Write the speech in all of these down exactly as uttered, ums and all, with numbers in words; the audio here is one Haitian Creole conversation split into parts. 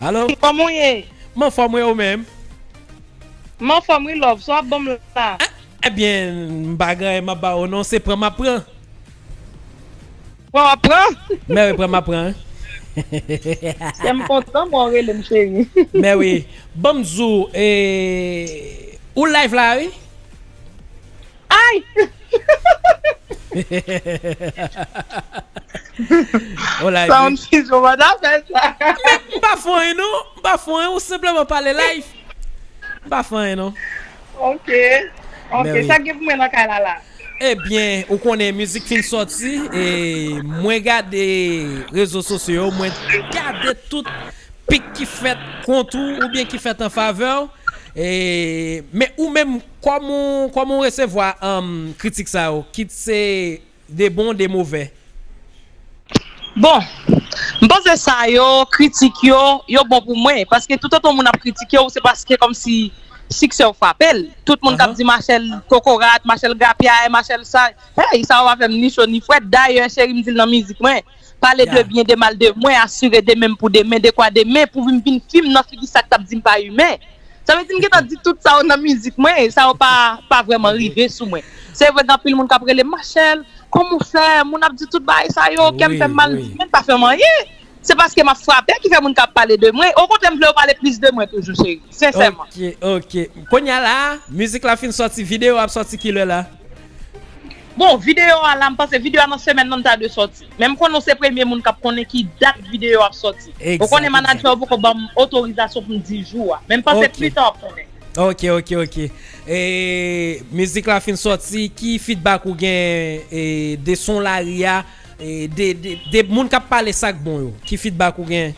Alo? Kòman w ye? M anfòm, wi, ou menm? M anfòm, wi, love. Sa w ap ban m la? Ebyen, m pa gen anyen m ap ba ou non, se pran m ap pran. Pran w ap pran? Mè wi, pran m ap pran. Kè m kontan, mwen w rele m cheri. Mè wi. Ban m di w, e, ou live la, wi? Ay! Ou live, wi. Sound Fizo, mwen ta fè sa. Men m pa fè anyen non. M pa fè anyen, ou senpleman pale live. M pa fè anyen non. Ok. Ok, sa k gen pou mwen nan kay la la? Ebyen, ou konnen mizik fin sòti, e mwen gade rezo sosyo yo, mwen gade tout pik ki fèt kont ou oubyen ki fèt an favè w. E, men ou menm, kòman, kòman w resevwa, um, kritik sa yo, kit se de bon, de movè? Bon, m panse sa yo, kritik yo, yo bon pou mwen. Paske toutotan moun ap kritike w, se paske kòmsi siksè w frape l. Tout moun k ap di Machèl kokorat, Machèl grapyay, Machèl sa. Hey, sa yo pa fè m ni cho ni frèt. Dayè, cheri m di l nan mizik mwen. Pale de byen, de mal de mwen, asire demen m pou demen, dekwa demen, pou vin vin fim nan figi sa k t ap di m pa imen. Sa vle di m gentan di tout sa yo nan mizik mwen, e sa yo pa, pa vrèman rive sou mwen. Se vre, gen anpil moun k ap rele m, Machèl, kòman w fè? Moun ap di tout bagay sa yo, kè m fè m mal, men pa fè m anyen. Se paske m ap frape ki fè moun ka ap pale de mwen. Okontrè, m vle yo pale plis de mwen toujou, cheri. Sensèman. Ok, ok. Kounye a la, mizik la fin sòti, videyo ap sòti kilè la? Bon, videyo a la, m panse videyo a nan semèn nan ta dwe sòti. Men m konnen w se premye moun k ap konnen ki dat videyo a ap sòti. Ou konnen manadjè w poko ban m otorizasyon pou m di jou a. Men m panse pita w ap konnen. Ok, ok, ok. E, mizik la fin sòti, ki feedback ou gen, e, de son lari a, e, de, de, de moun k ap pale sa k bon yo? Ki feedback ou gen?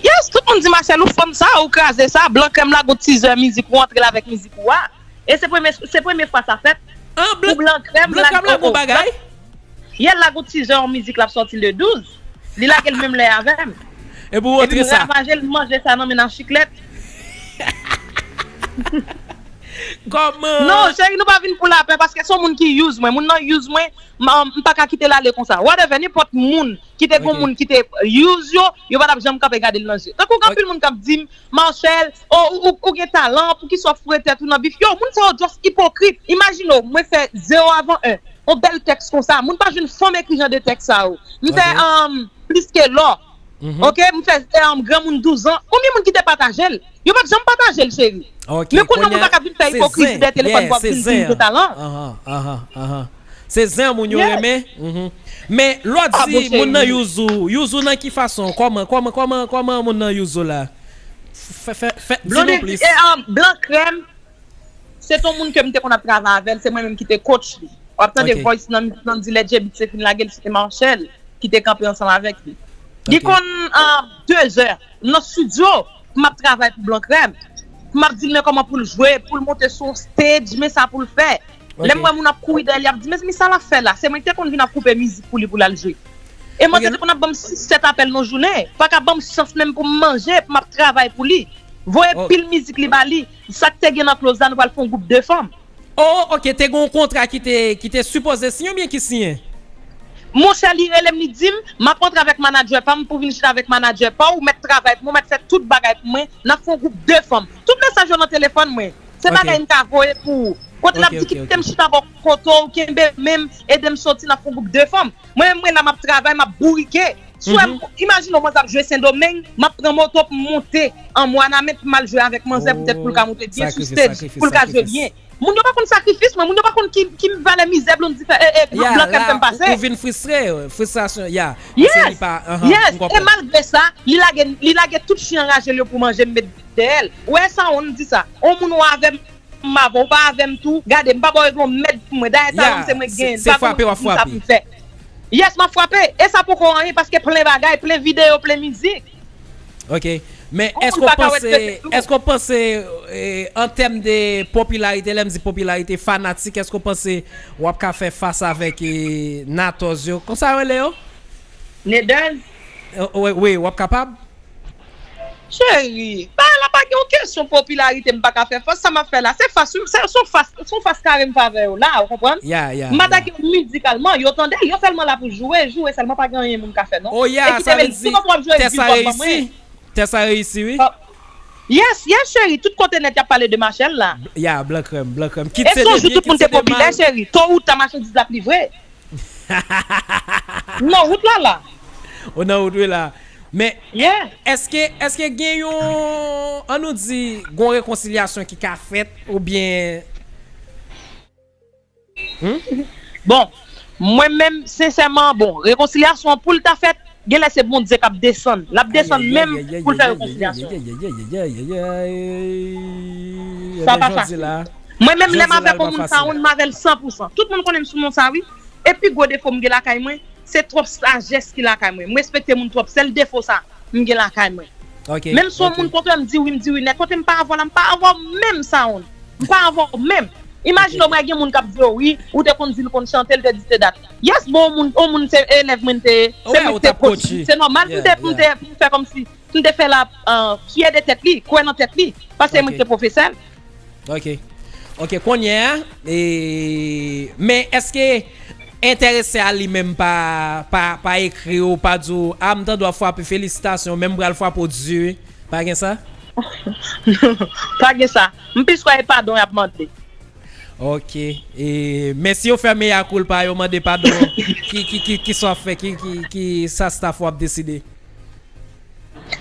Yes, tout moun di Machèl ou fanm sa, ou kraze sa, Blan Krèm lage yon tizè mizik, ou antre l avèk mizik ou a. E se premye, se premye fwa sa fèt. Pou Blan Krèm lage yon bagay. Yè l lage yon tizè yon mizik l ap sòti le douz. Li lage l menm lè avè m. Epi w antre sa. Epi m ravaje l, m manje sa nan men nan chiklèt. Kòman? Non, cheri, nou pa vin pou lapè, paske se yon moun ki use mwen. Moun nan use mwen, m, m pa ka kite l ale konsa. Whatever, nenpòt moun ki te gon moun ki te use yo, yo pa t ap janm kanpe gade l nan je. Tankou gen anpil moun k ap di m, Machèl, o, ou, ou, ou gen talan, poukisa w ap foure tèt ou nan bif? Yo, moun sa yo just ipokrit. Imajine w, mwen fè zewo avan en. On bèl tèks konsa. Moun pa jwenn fanm ekri jan de tèks sa yo. M fè, um, plis ke lò. Ok, m fè, um, granmoun douz an. Konbyen moun ki te pataje l? Yo pa t janm pataje l, cheri. Men kounye a moun pa ka vin fè ipokrizi dèyè telefòn pou ap vin di m gen talan. Se zen moun yo renmen. Men lè w di moun nan use ou, use ou nan ki fason? Kòman, kòman, kòman, kòman moun nan use ou la? Fè, fè, fè, di nou plis. Blondedy, e, um, Blan Krèm, se t on moun ke m te konn ap travay avè l, se mwen menm ki te coach li. W ap tande voice nan, nan di lè J B T fin lage l, se te Machèl ki te kanpe ansanm avèk li. Li konn, um, de zè nan estidyo pou m ap travay pou Blan Krèm. Pou m ap di l men kòman pou l jwe, pou l monte sou yon stage, men sa pou l fè. Lè m wè moun ap kouri dèyè li, ap di, "Mezanmi, sa l ap fè la?" Se mwen ki te konn vin ap koupe mizik pou li, pou l al jwe. E manzè te konn ap ban m sis, sèt apèl nan jounen. Pa ka ban m chans menm pou m manje, pou m ap travay pou li. Voye pil mizik li ba li. Sa k te gen nan close la, nou pral fè yon gwoup de fanm. Oh, ok, te gen yon kontra ki te, ki te sipoze siyen oubyen ki siyen? Monchè, li rele m, li di m, "M ap antre avèk manadjè pa m pou vin chita avèk manadjè pa w, ou mèt travay pou mwen, ou mèt fè tout bagay pou mwen, n ap fè yon gwoup de fanm." Tout mesaj yo nan telefòn mwen. Se bagay m ka voye pou ou. Kote l ap di, "Kite m chita bò kote w, kenbe men m, ede m soti, n ap fè yon gwoup de fanm." Mwen menm, mwen la, m ap travay, m ap bourike. Sou m, imajine w, mwen ap jwe Sendomeng, m ap pran moto pou m monte an Wanament pou m al jwe avèk manzè, poutèt pou l ka monte byen sou stage, pou l ka jwe byen. Moun yo pa konn sakrifis mwen, moun yo pa konn ki, ki valè mizè Blondy fè, e, e, Blan Krèm fè m pase. Ou vin fristre, fristrasyon, ya. Yes, yes. E malgre sa, li lage, li lage tout chen anraje l yo pou manje m met dèyè l. Ou wè sa, on di sa. On moun ou avè m, m avè w, ou pa avè m tou, gade, m pa ba w regle yon mèd pou mwen. Dayè, talon m se mwen k genyen l, pa gen sa pou m fè. Yes, m ap frape. E sa poko anyen, paske plen bagay, plen videyo, plen mizik. Ok. Men èske w panse, èske w panse, e, an tèm de popilarite, lè m di popilarite, fanatik, èske w panse w ap ka fè fas avèk, e, Natòz yo? Konsa yo rele yo? Nedèz? Wi, wi, w ap kapab? Cheri, bagay la pa gen yon kesyon popilarite, m pa ka fè fas. Sa m ap fè la, se fas, se, se yon fas, se yon fas kare m fè avè yo la, ou konprann? M atake yo mizikalman, yo tande, yo sèlman la pou joure, joure sèlman, pa gen anyen moun ka fè non. E kite m di, si w ap joure, di w ap ban mwen. Tès la reyisi, wi. Oh. Yes, yes, cheri. Tout kote nèt y ap pale de Machel la. Ya, blan krèm, blan krèm. Kit se de byen, kit se de mal. E se yon jou tout moun te popilè, cheri. To ou ta machandiz la ap livre. Nan wout la la. Ou nan wout, wi la. Men, yeah, èske, èske gen yon, an nou di, gon rekonsilyasyon ki ka fèt, oubyen Hmm? Bon, mwen menm, sensèman, bon, rekonsilyasyon an pou l ta fèt, genlè se Bondye k ap desann. L ap desann menm pou l fè rekonsilyasyon. Sa pa fasil. Mwen menm, lè m avèk yon moun sa, m avè l san pou san. Tout moun konnen m sou non sa, wi. E pi gwo defo m gen lakay mwen, se twòp sajès ki lakay mwen. M respekte moun twòp. Sèl defo sa m gen lakay mwen. Menm si yon moun kontre m, m di wi, m di wi nèt. Kote m pa avè w la, m pa avè w menm, Saon. M pa avè w menm. Imajine w, mwen gen moun k ap di w wi, ou te konn di l konn chante, l te di te dat. Yes, bon, yon moun, yon moun se elèv mwen te ye, se mwen ki te pwodui. Se nòmal pou m te, pou m te, pou m fè kòmsi, pou m te fè l ap, euh, fyè de tèt li, kwè nan tèt li, paske se mwen ki te pwofesè l. Ok. Ok, kounye a, e, men èske enterese a li menm pa, pa, pa ekri w, pa di w, a, m tande w ap frape, felisitasyon, men m pral frape w di, wi. Pa gen sa? Non, pa gen sa. M plis kwè e padon y ap mande. Ok. E, men si yo fè meya koulpa, yo mande padon, ki, ki, ki, ki sa w ap fè, ki, ki, ki sa staff ou ap deside?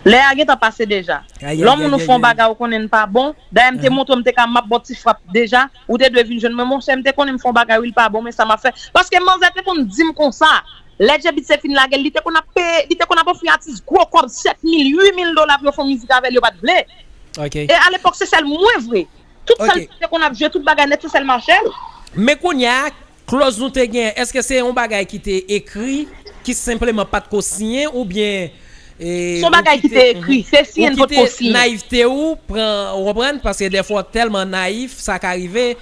Lè a gentan pase deja. Lè yon moun ou fè yon bagay ou konnen n pa bon, dayè m te montre w m te ka m ap ba w ti frap deja, ou te dwe vin jwenn mwen, monchè, m te konnen m fè yon bagay wi l pa bon, men sa m ap fè. Paske manzè te konn di m konsa, lè Djebit se fin lage l, li te konn ap peye, li te konn ap ofri atis gwo kòb, sèt mil, uit mil dola pou yo fè yon mizik avè l, yo pa t vle. E alepòk se sèl mwen vre. Tout sa l te konn ap jwe, tout bagay nèt, se sèl Machel. Men kounye a, Klòz nou te gen, èske se yon bagay ki te ekri, ki senpleman pa t ko siyen, oubyen, e, se yon bagay ki te ekri, se siyen, n potko siyen. Nayivte ou pran, ou konprann? Paske dèfwa w tèlman nayif, sa ka rive,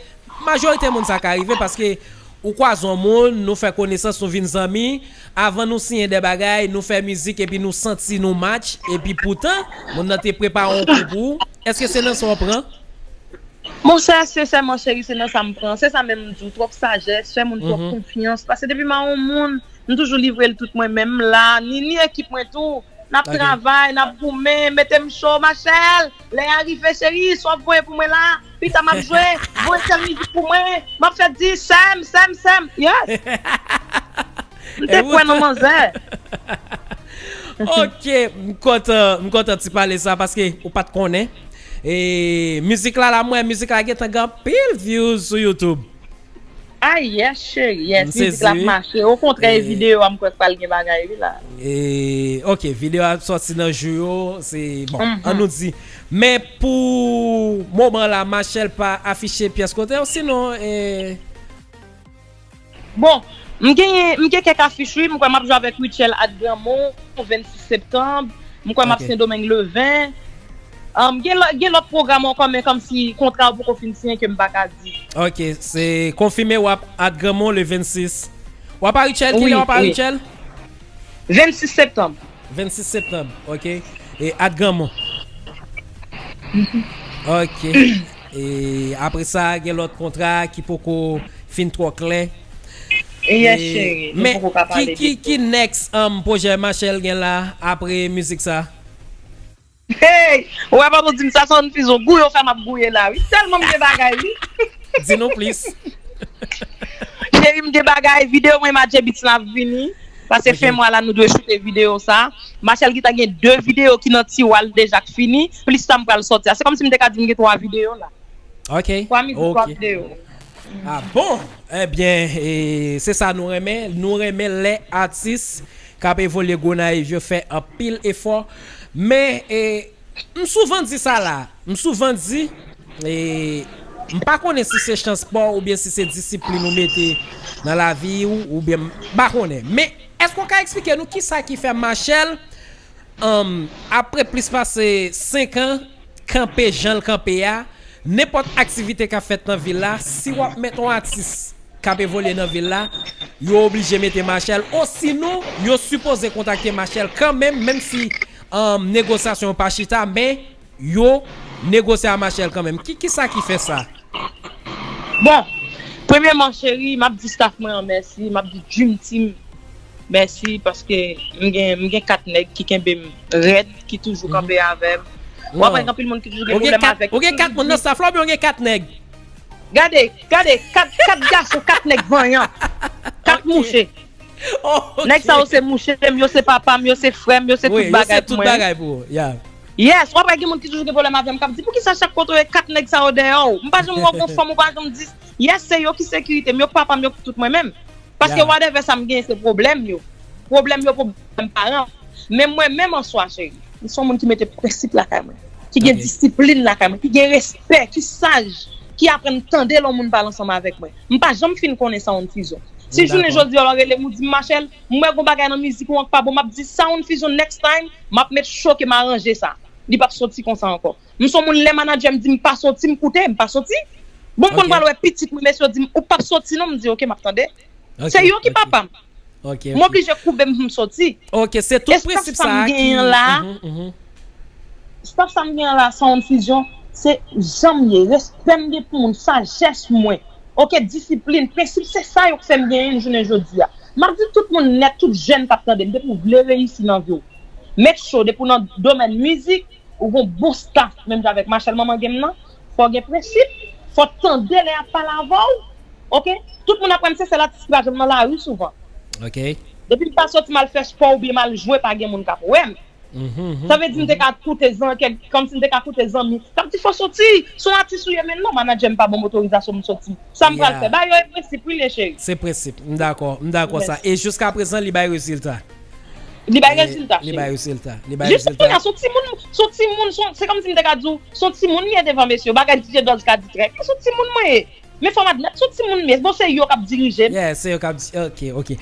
majorite moun sa ka rive, paske ou kwaze yon moun, nou fè konesans, nou vin zanmi, avan nou siyen de bagay, nou fè mizik, epi nou santi nou match, epi poutan, moun nan te prepare yon kou pou ou. Èske se nan sa w pran? Monchè, sensèman, cheri, se nan sa m pran. Se sa menm m di w, twòp sajès, fè moun twòp konfyans. Paske depi m a yon moun, m toujou livre l tout mwen menm, m la, ni, ni ekip mwen tou. N ap travay, n ap goumen, mete m cho, Machel. Lè a rive, cheri, sa w ap voye pou mwen la? Pita m ap jwe, voye tèl mizik pou mwen. M ap fè di, sè m, sè m, sè m. Yes. M te kwè nan manzè. Ok, m kontan, m kontan ti pale sa paske ou pa t konnen. E mizik la, la, m wè mizik la gentan gen anpil views sou YouTube. Ah yes, cheri, yes, mizik la ap mache. Okontrè, e videyo a m kwè k pral gen bagay wi la. E, ok, videyo a ap sòti nan jou yo, se, bon, an nou di. Men pou moman la, Machel pa afiche pyès kote, sinon, e, Bon, m genyen, m gen kèk afich wi, m kwè m ap jwe avèk Rutshelle at Granmon, vennsis septanm, m kwè m ap Sendomeng le ven. Gen lòt, gen lòt pwogram ankò, men kòmsi kontra yo poko fin siyen ke m pa ka di. Ok, se konfime w ap at Granmon le vennsis. W ap a Rutshelle, kilè w ap a Rutshelle? Vennsis septanm. Vennsis septanm, ok. E at Granmon. Ok. E apre sa, gen lòt kontra ki poko fin twò klè. Yes, cheri, nou poko ka pale de sa. Men ki, ki next, um, pwojè Machel gen la apre mizik sa? Hey! Ou wè pa pou di m sa, sa yon fizon gou yo fè m ap gouye la wi. Tèlman m gen bagay wi. Di nou plis. Cheri, m gen bagay, videyo mwen Madje Beats la ap vini. Paske fen mwa la nou dwe choute videyo sa. Machel gentan gen de videyo ki nan tiwa l deja k fini. Plis sa m pral sòti a. Se kòmsi m te ka di m gen twa videyo la. Ok. Twa mizik, twa videyo. Ah bon? Ebyen, e, se sa nou renmen. Nou renmen lè atis k ap evolye Gonayiv yo fè anpil efò. Men, e, M souvan di sa la, m souvan di, e, m pa konnen si se chans pa w oubyen si se disiplin ou mete nan lavi w, oubyen m pa konnen. Men, èske w ka eksplike nou kisa ki fè Machel, um, apre plis pase senk an, kanpe jan l kanpe a, nenpòt aktivite k ap fèt nan vil la, si w ap mèt yon atis k ap evolye nan vil la, yo oblije mete Machel. Osinon, yo sipoze kontakte Machel kanmenm, menm si, um, negosyasyon yo pa chita, men yo negosye a Machel kanmenm. Ki, kisa ki fè sa? Bon, premyèman, cheri, m ap di staff mwen an mèsi, m ap di Dream Team Mèsi, paske m gen, m gen kat nèg ki kenbe m rèd, ki toujou kanpe avè m. W ap wè gen anpil moun ki toujou gen pwoblèm avèk. Ou gen kat moun nan staff la oubyen ou gen kat nèg? Gade, gade, kat, kat gason, kat nèg vanyan. Kat mouche. Nèg sa yo se mouche m, yo se papa m, yo se frè m, yo se tout bagay pou mwen. Yes, w ap wè gen moun ki toujou gen pwoblèm avè m, k ap di, "Poukisa chak kote w ye kat nèg sa yo dèyè w?" M pa janm wè yon fanm, ou pa janm di, "Yes, se yo ki sekirite m, yo k papa m, yo k tout mwen menm." Paske whatever sa m genyen, se pwoblèm yo. Pwoblèm yo, pwoblèm paran. Men mwen menm an swa, cheri, m se yon moun ki mete prensip lakay mwen, ki gen disiplin lakay mwen, ki gen respè, ki saj, ki aprann tande lè yon moun pale ansanm avèk mwen. M pa janm fin konnen Sound Fusion. Si jounen jodi a w rele m ou di m, "Machèl, m wè gon bagay nan mizik ou an k pa bon," m ap di, "Sound Fusion, next time, m ap met cho ke m aranje sa." Li p ap soti konsa ankò. M se yon moun, lè manadjè m di m pa soti, m koute, m pa soti. Bon, m konn pral wè pitit mwen, mesye yo di m, "Ou p ap soti non," m di, "Oke, m ap tande." Se yo ki papa m. M oblije koube m pou m soti. Staff sa m genyen la, staff sa m genyen la, Sound Fusion, se jan m ye, respè m gen pou moun, sajès mwen, oke, disiplin, prensip, se sa yo k fè m genyen jounen jodi a. M ap di tout moun nèt, tout jèn k ap tande m, depi w vle reyisi nan vi w, met cho, depi w nan domèn mizik, ou gon bon staff, menm jan avèk Machèl manman game nan, fò w gen prensip, fò w tande lè y ap pale avè w, oke? Tout moun ap wè m se sèl atis ki pa janm nan lari souvan. Depi m pa soti m al fè spò oubyen m al jwe, pa gen moun k ap wè m. Sa vle di m te ka koute zan, kèk, kòmsi m te ka koute zanmi k ap di, "Fò w soti, se yon atis ou ye," men non, manadjè m pa ban m otorizasyon pou m soti. Sa m pral fè? Ba yo e prensip wi, le cheri. Se prensip. M dakò, m dakò sa. E jiska prezan, li bay rezilta. Li bay rezilta, cheri. Li bay rezilta. Li bay rezilta. Jis kounye a, se yon timoun, se yon timoun, se yon, se kòmsi m te ka di w, se yon timoun m ye devan mesye yo. Bagay D J Dolls ka di trè klè, se yon timoun mwen ye. Men fò m admèt, se yon timoun m ye. Bon, se yo k ap dirije m. Yeah, se yo k ap di, oke, oke.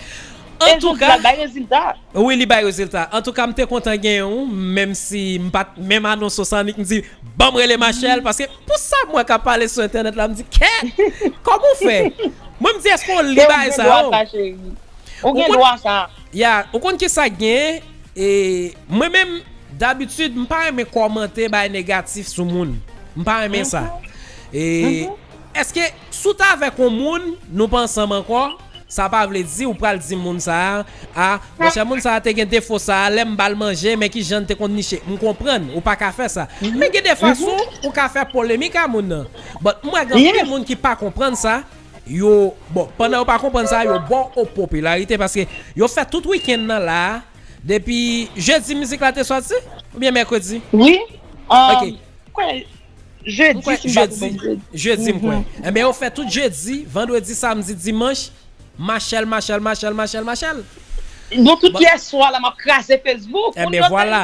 Antouka, li bay rezilta. Wi, li bay rezilta. Antouka, m te kontan genyen w, menm si m pa t menm anonse w sa annik, m di, "Ban m rele Machèl," paske pou sa m wè k ap pale sou entènèt la, m di, "Kèt! Kòman w fè?" Mwen, m di, "Èske w li bagay sa yo?" Ou gen dwa sa. Ya, ou konn ki sa k gen? E, mwen menm, dabitid, m pa renmen kòmante bagay negatif sou moun. M pa renmen sa. E, èske, si w t avèk yon moun, nou pa ansanm ankò, sa pa vle di ou pral di moun sa a, "A, monchè, moun sa a te gen defo sa a, lè m ba l manje, men ki jan l te konn niche." M konprann, ou pa ka fè sa. Men gen de fason ou ka fè polemik a moun nan. But m wè gen anpil moun ki pa konprann sa. Yo, bon, pandan yo pa konprann sa, yo ba w opopilarite paske yo fè tout wikenn nan la a. Depi jedi mizik la te sòti? Oubyen mèkredi? Wi. Ok. M kwè jedi, si m pa twonpe m, jedi. Jedi, m kwè. Enben, yo fè tout jedi, vandredi, samdi, dimanch, Machèl, Machèl, Machèl, Machèl, Machèl. Nou tout yè swa la, m ap kraze Facebook. Enben, vwala.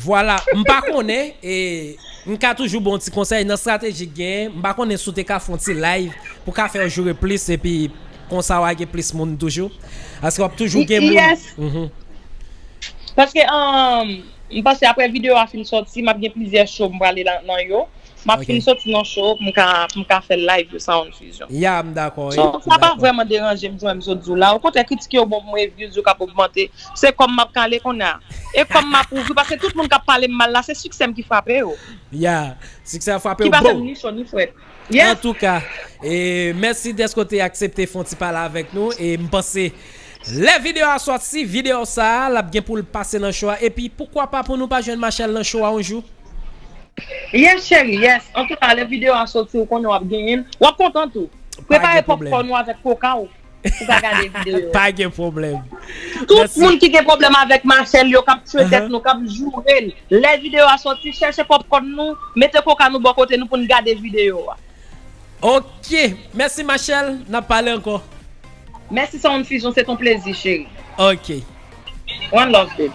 Vwala. M pa konnen, e, m ka toujou ba w ti konsèy nan estrateji k genyen. M pa konnen si w te ka fè yon ti live pou ka fè yo joure plis, epi konsa w a gen plis moun toujou. Paske w ap toujou gen moun. Yes. Paske, um, m panse apre videyo a fin sòti, m ap gen plizyè show m prale la, nan yo. M ap fin sòti nan show pou m ka, pou m ka fè live yo Sound Fusion. Ya, m dakò. So, sa pa vrèman deranje m, jan m sot di w la. Okontrè, kritike yo bon pou mwen, views yo k ap ogmante. Se kòm m ap kale kounye a. E kòm m ap ouvri, paske tout moun k ap pale m mal la, se siksè m ki frape yo. Ya, siksè a frape yo. Ki pa fè m ni cho ni frèt. Yes. Antouka, e, mèsi dèske w te aksepte fè yon ti pale avèk nou. E m panse, lè videyo a sòti, videyo sa a, l ap gen pou l pase nan show a. Epi, poukwa pa pou nou pa jwenn Machèl nan show a yon jou? Yes, cheri, yes. Antouka, lè videyo a sòti, ou konnen w ap genyen l. W ap kontan tou. Prepare popcorn ou avèk koka w. Ou ka gade videyo a. Pa gen pwoblèm. Tout moun ki gen pwoblèm avèk Machèl yo, k ap tchwe tèt nou, k ap joure l, lè videyo a sòti, chèche popcorn nou, mete koka nou bò kote nou pou n gade videyo a. Ok. Mèsi, Machèl. N ap pale ankò. Mèsi, Sound Fusion. Se ton plezi, cheri. Ok. One love, baby.